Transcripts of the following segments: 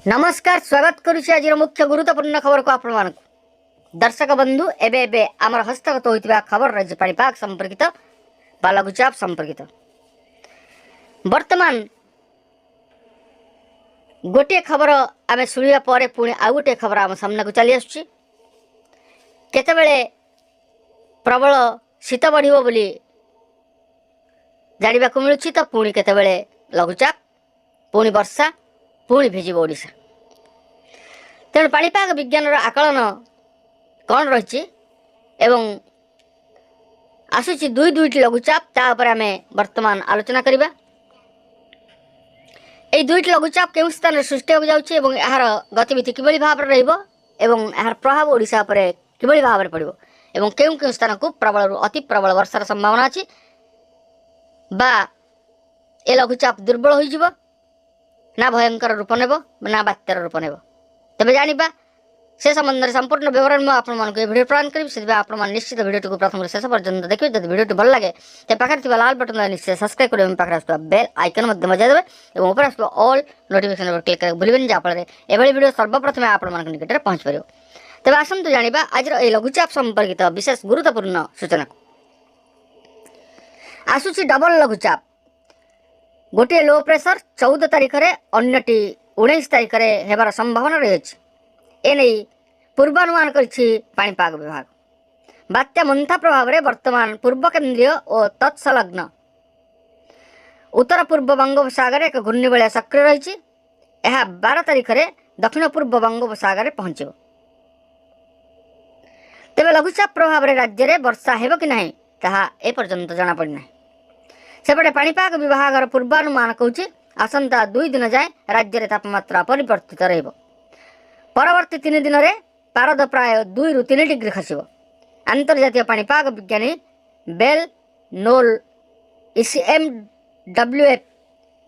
ନମସ୍କାର, ସ୍ୱାଗତ କରୁଛି ଆଜିର ମୁଖ୍ୟ ଗୁରୁତ୍ୱପୂର୍ଣ୍ଣ ଖବରକୁ ଆପଣମାନଙ୍କୁ। ଦର୍ଶକ ବନ୍ଧୁ, ଏବେ ଏବେ ଆମର ହସ୍ତଗତ ହୋଇଥିବା ଖବର ରହିଛି ପାଣିପାଗ ସମ୍ପର୍କିତ ବା ଲଘୁଚାପ ସମ୍ପର୍କିତ। ବର୍ତ୍ତମାନ ଗୋଟିଏ ଖବର ଆମେ ଶୁଣିବା ପରେ ପୁଣି ଆଉ ଗୋଟିଏ ଖବର ଆମ ସାମ୍ନାକୁ ଚାଲି ଆସୁଛି। କେତେବେଳେ ପ୍ରବଳ ଶୀତ ବଢ଼ିବ ବୋଲି ଜାଣିବାକୁ ମିଳୁଛି ତ ପୁଣି କେତେବେଳେ ଲଘୁଚାପ, ପୁଣି ବର୍ଷା, ପୁଣି ଭିଜିବ ଓଡ଼ିଶା। ତେଣୁ ପାଣିପାଗ ବିଜ୍ଞାନର ଆକଳନ କ'ଣ ରହିଛି ଏବଂ ଆସୁଛି ଦୁଇ ଦୁଇଟି ଲଘୁଚାପ, ତା ଉପରେ ଆମେ ବର୍ତ୍ତମାନ ଆଲୋଚନା କରିବା। ଏହି ଦୁଇଟି ଲଘୁଚାପ କେଉଁ ସ୍ଥାନରେ ସୃଷ୍ଟି ହେବାକୁ ଯାଉଛି ଏବଂ ଏହାର ଗତିବିଧି କିଭଳି ଭାବରେ ରହିବ ଏବଂ ଏହାର ପ୍ରଭାବ ଓଡ଼ିଶା ଉପରେ କିଭଳି ଭାବରେ ପଡ଼ିବ ଏବଂ କେଉଁ କେଉଁ ସ୍ଥାନକୁ ପ୍ରବଳରୁ ଅତି ପ୍ରବଳ ବର୍ଷାର ସମ୍ଭାବନା ଅଛି ବା ଏ ଲଘୁଚାପ ଦୁର୍ବଳ ହୋଇଯିବ ନା ଭୟଙ୍କର ରୂପ ନେବ ନା ବାତ୍ୟାର ରୂପ ନେବ, ତେବେ ଜାଣିବା। ସେ ସମ୍ବନ୍ଧରେ ସମ୍ପୂର୍ଣ୍ଣ ବିବରଣୀ ମୁଁ ଆପଣମାନଙ୍କୁ ଏ ଭିଡ଼ିଓ ପ୍ରଦାନ କରିବି। ସେଥିପାଇଁ ଆପଣମାନେ ନିଶ୍ଚିତ ଭିଡ଼ିଓଟିକୁ ପ୍ରଥମରୁ ଶେଷ ପର୍ଯ୍ୟନ୍ତ ଦେଖିବେ। ଯଦି ଭିଡ଼ିଓଟି ଭଲ ଲାଗେ, ତେବେ ପାଖରେ ଥିବା ଲାଲ ବଟନ୍ ନିଶ୍ଚୟ ସବସ୍କ୍ରାଇବ୍ କରିବେ ଏବଂ ପାଖରେ ଆସୁଥିବା ବେଲ୍ ଆଇକନ୍ ମଧ୍ୟ ବଜାଇ ଦେବେ ଏବଂ ଉପରେ ଆସୁଥିବା ଅଲ୍ ନୋଟିଫିକେସନ୍ ଉପରେ କ୍ଲିକ୍ କରିବାକୁ ଭୁଲିବେନି, ଯାହାଫଳରେ ଏଭଳି ଭିଡ଼ିଓ ସର୍ବପ୍ରଥମେ ଆପଣମାନଙ୍କ ନିକଟରେ ପହଞ୍ଚିପାରିବ। ତେବେ ଆସନ୍ତୁ ଜାଣିବା ଆଜିର ଏହି ଲଘୁଚାପ ସମ୍ପର୍କିତ ବିଶେଷ ଗୁରୁତ୍ୱପୂର୍ଣ୍ଣ ସୂଚନାକୁ। ଆସୁଛି ଡବଲ ଲଘୁଚାପ। ଗୋଟିଏ ଲୋ ପ୍ରେସର 14 ତାରିଖରେ, ଅନ୍ୟଟି 19 ତାରିଖରେ ହେବାର ସମ୍ଭାବନା ରହିଅଛି। ଏନେଇ ପୂର୍ବାନୁମାନ କରିଛି ପାଣିପାଗ ବିଭାଗ। ବାତ୍ୟା ମନ୍ଥା ପ୍ରଭାବରେ ବର୍ତ୍ତମାନ ପୂର୍ବ କେନ୍ଦ୍ରୀୟ ଓ ତତ୍ସଂଲଗ୍ନ ଉତ୍ତର ପୂର୍ବ ବଙ୍ଗୋପସାଗରରେ ଏକ ଘୂର୍ଣ୍ଣିବଳୟ ସକ୍ରିୟ ରହିଛି। ଏହା 12 ତାରିଖରେ ଦକ୍ଷିଣ ପୂର୍ବ ବଙ୍ଗୋପସାଗରରେ ପହଞ୍ଚିବ। ତେବେ ଲଘୁଚାପ ପ୍ରଭାବରେ ରାଜ୍ୟରେ ବର୍ଷା ହେବ କି ନାହିଁ, ତାହା ଏପର୍ଯ୍ୟନ୍ତ ଜଣାପଡ଼ିନାହିଁ। ସେପଟେ ପାଣିପାଗ ବିଭାଗର ପୂର୍ବାନୁମାନ କହୁଛି, ଆସନ୍ତା 2 ଦିନ ଯାଏଁ ରାଜ୍ୟରେ ତାପମାତ୍ରା ଅପରିବର୍ତ୍ତିତ ରହିବ। ପରବର୍ତ୍ତୀ 3 ଦିନରେ ପାରଦ ପ୍ରାୟ 2ରୁ 3 ଡିଗ୍ରୀ ଖସିବ। ଆନ୍ତର୍ଜାତୀୟ ପାଣିପାଗ ବିଜ୍ଞାନୀ ବେଲ୍ ନୋଲ୍ ଇସିଏମ୍ଡବ୍ଲ୍ୟୁଏଫ୍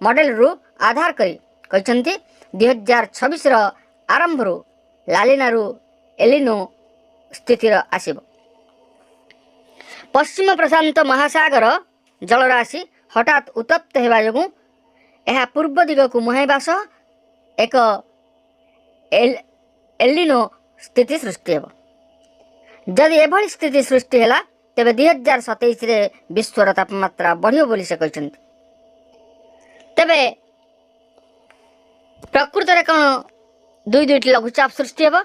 ମଡେଲରୁ ଆଧାର କରି କହିଛନ୍ତି, 2026ର ଆରମ୍ଭରୁ ଲାନିନାରୁ ଏଲିନୋ ସ୍ଥିତିର ଆସିବ। ପଶ୍ଚିମ ପ୍ରଶାନ୍ତ ମହାସାଗର ଜଳରାଶି ହଠାତ୍ ଉତ୍ତପ୍ତ ହେବା ଯୋଗୁଁ ଏହା ପୂର୍ବ ଦିଗକୁ ମୁହାଁଇବା ସହ ଏକ ଏଲିନୋ ସ୍ଥିତି ସୃଷ୍ଟି ହେବ। ଯଦି ଏଭଳି ସ୍ଥିତି ସୃଷ୍ଟି ହେଲା, ତେବେ 2027ରେ ବିଶ୍ୱର ତାପମାତ୍ରା ବଢ଼ିବ ବୋଲି ସେ କହିଛନ୍ତି। ତେବେ ପ୍ରକୃତରେ କ'ଣ ଦୁଇ ଦୁଇଟି ଲଘୁଚାପ ସୃଷ୍ଟି ହେବ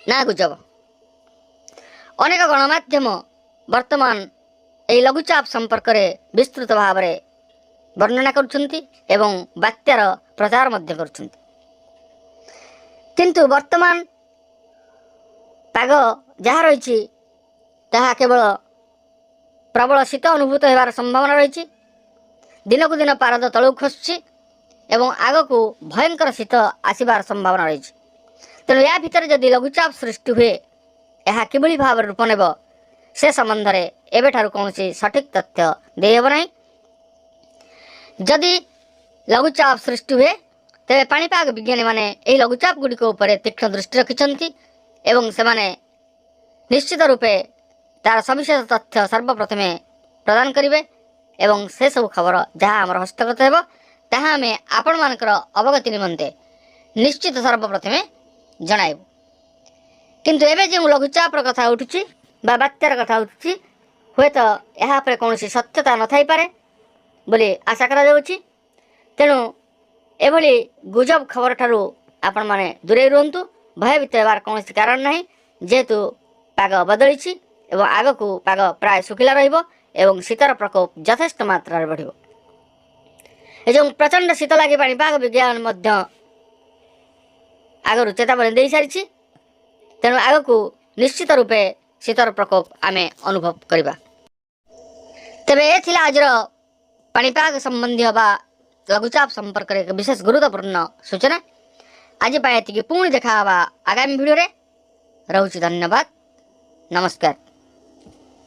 ନା ଗୁଜବ? ଅନେକ ଗଣମାଧ୍ୟମ ବର୍ତ୍ତମାନ ଏହି ଲଘୁଚାପ ସମ୍ପର୍କରେ ବିସ୍ତୃତ ଭାବରେ ବର୍ଣ୍ଣନା କରୁଛନ୍ତି ଏବଂ ବାତ୍ୟାର ପ୍ରଚାର ମଧ୍ୟ କରୁଛନ୍ତି। କିନ୍ତୁ ବର୍ତ୍ତମାନ ପାଗ ଯାହା ରହିଛି, ତାହା କେବଳ ପ୍ରବଳ ଶୀତ ଅନୁଭୂତ ହେବାର ସମ୍ଭାବନା ରହିଛି। ଦିନକୁ ଦିନ ପାରଦ ତଳକୁ ଖସୁଛି ଏବଂ ଆଗକୁ ଭୟଙ୍କର ଶୀତ ଆସିବାର ସମ୍ଭାବନା ରହିଛି। ତେଣୁ ଏହା ଭିତରେ ଯଦି ଲଘୁଚାପ ସୃଷ୍ଟି ହୁଏ, ଏହା କିଭଳି ଭାବରେ ରୂପ ନେବ, ସେ ସମ୍ବନ୍ଧରେ ଏବେଠାରୁ କୌଣସି ସଠିକ୍ ତଥ୍ୟ ଦେଇହେବ ନାହିଁ। ଯଦି ଲଘୁଚାପ ସୃଷ୍ଟି ହୁଏ, ତେବେ ପାଣିପାଗ ବିଜ୍ଞାନୀମାନେ ଏହି ଲଘୁଚାପ ଗୁଡ଼ିକ ଉପରେ ତୀକ୍ଷ୍ଣ ଦୃଷ୍ଟି ରଖିଛନ୍ତି ଏବଂ ସେମାନେ ନିଶ୍ଚିତ ରୂପେ ତାର ସବିଶେଷ ତଥ୍ୟ ସର୍ବପ୍ରଥମେ ପ୍ରଦାନ କରିବେ ଏବଂ ସେସବୁ ଖବର ଯାହା ଆମର ହସ୍ତଗତ ହେବ, ତାହା ଆମେ ଆପଣମାନଙ୍କର ଅବଗତି ନିମନ୍ତେ ନିଶ୍ଚିତ ସର୍ବପ୍ରଥମେ ଜଣାଇବୁ। କିନ୍ତୁ ଏବେ ଯେଉଁ ଲଘୁଚାପର କଥା ଉଠୁଛି ବା ବାତ୍ୟାର କଥା ଉଠୁଛି, ହୁଏତ ଏହା ଉପରେ କୌଣସି ସତ୍ୟତା ନଥାଇପାରେ ବୋଲି ଆଶା କରାଯାଉଛି। ତେଣୁ ଏଭଳି ଗୁଜବ ଖବର ଠାରୁ ଆପଣମାନେ ଦୂରେଇ ରୁହନ୍ତୁ। ଭୟଭୀତ ହେବାର କୌଣସି କାରଣ ନାହିଁ, ଯେହେତୁ ପାଗ ବଦଳିଛି ଏବଂ ଆଗକୁ ପାଗ ପ୍ରାୟ ଶୁଖିଲା ରହିବ ଏବଂ ଶୀତର ପ୍ରକୋପ ଯଥେଷ୍ଟ ମାତ୍ରାରେ ବଢ଼ିବ। ଏ ଯେଉଁ ପ୍ରଚଣ୍ଡ ଶୀତ ଲାଗି ପାଣିପାଗ ବିଜ୍ଞାନ ମଧ୍ୟ ଆଗରୁ ଚେତାବନୀ ଦେଇସାରିଛି। ତେଣୁ ଆଗକୁ ନିଶ୍ଚିତ ରୂପେ ଶୀତର ପ୍ରକୋପ ଆମେ ଅନୁଭବ କରିବା। ତେବେ ଏ ଥିଲା ଆଜିର ପାଣିପାଗ ସମ୍ବନ୍ଧୀୟ ବା ଲଘୁଚାପ ସମ୍ପର୍କରେ ଏକ ବିଶେଷ ଗୁରୁତ୍ୱପୂର୍ଣ୍ଣ ସୂଚନା। ଆଜି ପାଇଁ ଏତିକି। ପୁଣି ଦେଖା ହେବା ଆଗାମୀ ଭିଡ଼ିଓରେ। ରହୁଛି, ଧନ୍ୟବାଦ, ନମସ୍କାର।